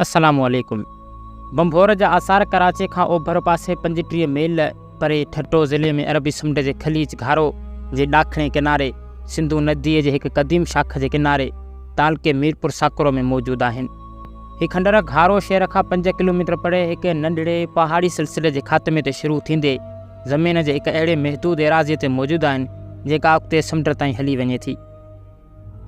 السلام عليڪم. ڀنڀور جا آثار ڪراچي کان اوڀر پاسي 35 ميل پري ٺٽو ضلعي ۾ عربي سمنڊ جي خليج گهارو جي ڏاکڻي ڪناري سنڌو نديء جي هڪ قديم شاخ جي ڪناري تعلقي ميرپور ساڪرو ۾ موجود آهن. هي کنڊر گهارو شهر کان پنج ڪلوميٽر پري هڪ ننڍڙي پهاڙي سلسلي جي خاتمي تي شروع ٿيندي زمين جي هڪ اهڙي محدود ايراضيء تي موجود آهن جيڪا اڳتي سمنڊ تائين هلي وڃي ٿي.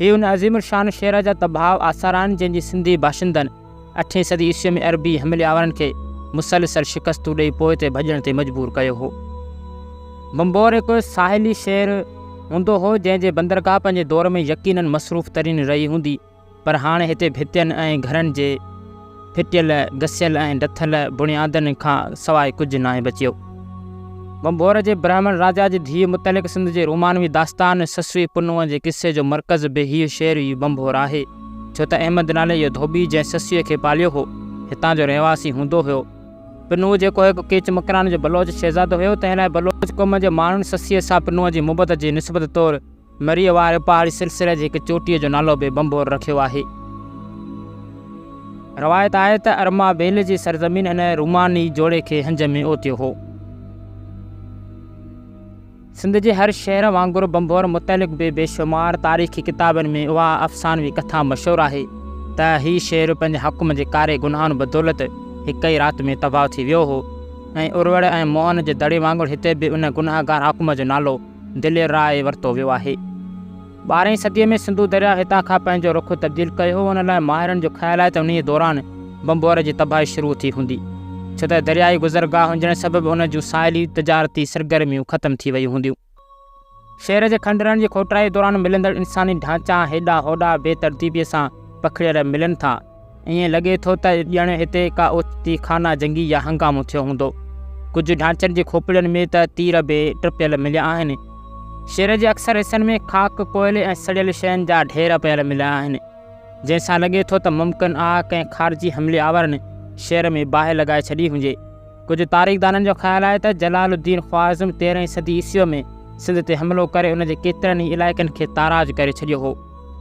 هي ان عظيم الشان شعر جا تباهه آثار آهن، جنهن جي سنڌي باشندن اٺين صدي عيسويء ۾ عربي حملي آورن کي مسلسل شڪستون ڏئي پوئتي ڀڄڻ تي مجبور ڪيو هو. بمبور هڪ ساحلي شهر هوندو هو، جنهن جي بندرگاهه پنهنجي دور ۾ يقيناً مصروف ترين رهي هوندي، پر هاڻي هتي ڀتين ۽ گهرن جي ڦٽيل، گسيل ۽ ڊٿل بڻيادن کان سواء ڪجهه ناهي بچيو. ڀنڀور جي برهمڻ راجا جي ڌيء متعلق سنڌ جي رومانوي داستان سسئي پنهونء جي قصي جو مرڪز به هيء شهر ئي ڀنڀور آهي، ڇو ته احمد نالي اهو ڌوٻي جنهن سسئيء کي پاليو هو، هتان جو رهواسي هوندو هيو. پنهون جيڪو هڪ ڪيچ مڪران جو بلوچ شهزادو هيو، تنهن لاء بلوچ قوم جي ماڻهن سسئيء سان پنهونء جي محبت جي نسبت طور مريء واري پهاڙي سلسلي جي هڪ چوٽيء جو نالو به ڀنڀور رکيو آهي. روايت آهي ته ارما ڀيل جي سرزمين هن روماني جوڙي کي هنج ۾ اوتيو هو. سنڌ جي هر شهر وانگر ڀنڀور متعلق به بيشمار تاريخي ڪتابن ۾ اها افسانوي ڪٿا مشهور آهي ته هي شهر پنهنجي حاڪم جي ڪاري گناهن بدولت هڪ ئي رات ۾ تباهه ٿي ويو هو ۽ اروڙ ۽ موهن جي دڙي وانگر هتي به ان گناهگار حاڪم جو نالو دلير راء ورتو ويو آهي. ٻارهين صديء ۾ سنڌو درياء هتان کان پنهنجو رخ تبديل ڪيو هو، ان لاء ماهرن جو خيال آهي ته انهيء دوران ڀنڀور جي تباهي شروع ٿي هوندي، ڇو ته دريائي گذرگاهه هجڻ سبب ان جون ساحلي تجارتي سرگرميون ختم ٿي ويون هونديون. شهر جي کنڊرن جي کوٽائي دوران ملندڙ انساني ڍانچا هيڏانهن هوڏانهن بي ترتيبيء سان پکڙيل ملن ٿا. ائين لڳي ٿو ته ڄڻ هتي ڪا اوچتي خانه جنگي يا هنگامو ٿيو هوندو. ڪجهه ڍانچن جي کوپڙين ۾ ته تير به ٽپيل مليا آهن. شهر جي اڪثر حصن ۾ خاڪ، ڪوئلي ۽ سڙيل شين جا ڍير پيل مليا آهن، جنهن سان لڳي ٿو ته ممڪن آ ڪنهن خارجي حملي آورن شهر ۾ باهه لڳائي ڇڏي هجي. ڪجهه تاريخدانن جو خيال آهي ته جلال الدين خوارزم تيرهين صدي عيسويء ۾ سنڌ تي حملو ڪري ان جي ڪيترن ئي علائقن کي تاراج ڪري ڇڏيو هو.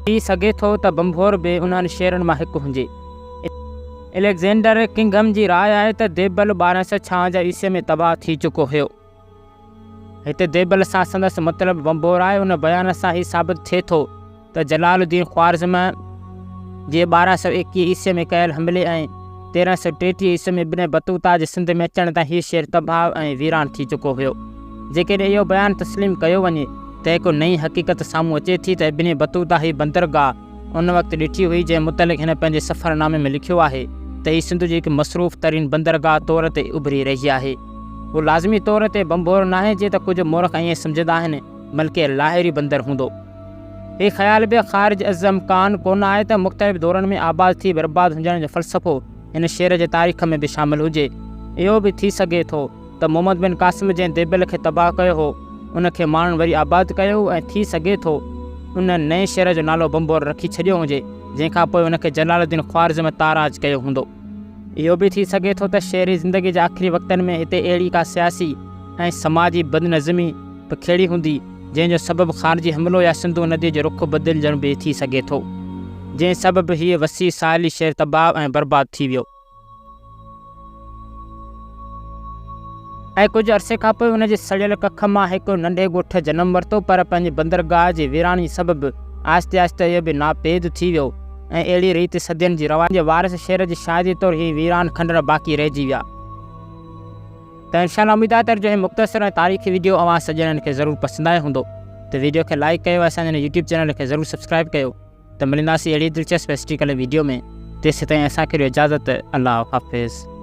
ٿي سگهي ٿو ته ڀنڀور به انهن شهرن مان هڪ هجي. اليگزينڊر ڪنگهم جي راء آهي ته ديبل 1256 عيسويء ۾ تباهه ٿي چڪو هيو. هتي ديبل سان سندس مطلب ڀنڀور آهي. ان بيان سان هي ثابت ٿئي ٿو ته جلال الدين خوارزم جي 1221 عيسويء ۾ ڪيل حملي ۽ 1333 عيسويء ۾ ابن بطوطه جي سنڌ ۾ اچڻ تائين هي شهر تباهه ۽ ويران ٿي چڪو هيو. جيڪڏهن اهو بيان تسليم ڪيو وڃي ته هڪ نئين حقيقت سامهون اچي ٿي ته ابن بطوطه هي بندرگاهه ان وقت ڏٺي هئي جنهن متعلق هن پنهنجي سفرنامي ۾ لکيو آهي ته هي سنڌ جي هڪ مصروف ترين بندرگاهه طور تي اڀري رهي آهي. اهو لازمي طور تي ڀنڀور ناهي جيئن ته ڪجهه مورخ ائين سمجهندا آهن بلڪه لاهري بندر هوندو. هي خيال به خارج از امڪان ڪونه آهي ته مختلف دورن ۾ آباد ٿي برباد هجڻ جو فلسفو هن شعر جي تاريخ ۾ به شامل هجي. اهو به ٿي سگهي ٿو ته محمد بن قاسم جنهن ديبل کي تباهه ڪيو هو، ان کي ماڻهن وري آباد ڪيو هو ۽ ٿي سگهي ٿو ان نئين شهر جو نالو بمبور رکي ڇڏيو هجي، جنهن کان پوء ان کي جلال الدين خوارزم تاراج ڪيو هوندو. اهو به ٿي سگهي ٿو ته شهري زندگي جي آخري وقتن ۾ هتي اهڙي ڪا سياسي ۽ سماجي بدنظمي پکيڙي هوندي، جنهن جو سبب خارجي حملو يا سنڌو نديء جو رخ بدلجڻ به ٿي سگهي ٿو، جنهن سبب هيء وسيع ساحلي شهر تباهه ۽ برباد ٿي ويو. ۽ ڪجهه عرصي کان پوء ان جي سڙيل ڪک مان هڪ ننڍي ڳوٺ جنم ورتو، پر پنهنجي بندرگاهه جي ويراني سبب آهستي آهستي اهو به ناپيد ٿي ويو ۽ اهڙيء ريت صدين جي روايت جي وارث شهر جي شاهديء طور هي ويران کنڊر باقي رهجي ويا. ته انشاء الله اميد آهي ته جو هي مختصر ۽ تاريخي وڊيو اوهان سڄڻن کي ضرور پسند آيو هوندو ته وڊيو کي لائيڪ ڪيو ۽ اسان جي هن يوٽيوب چينل کي ضرور سبسڪرائيب ڪيو. ته ملنداسين اهڙي دلچسپ هسٽريڪل وڊيو ۾ تيسيتائين اسان کي ڏيو اجازت الله حافظ.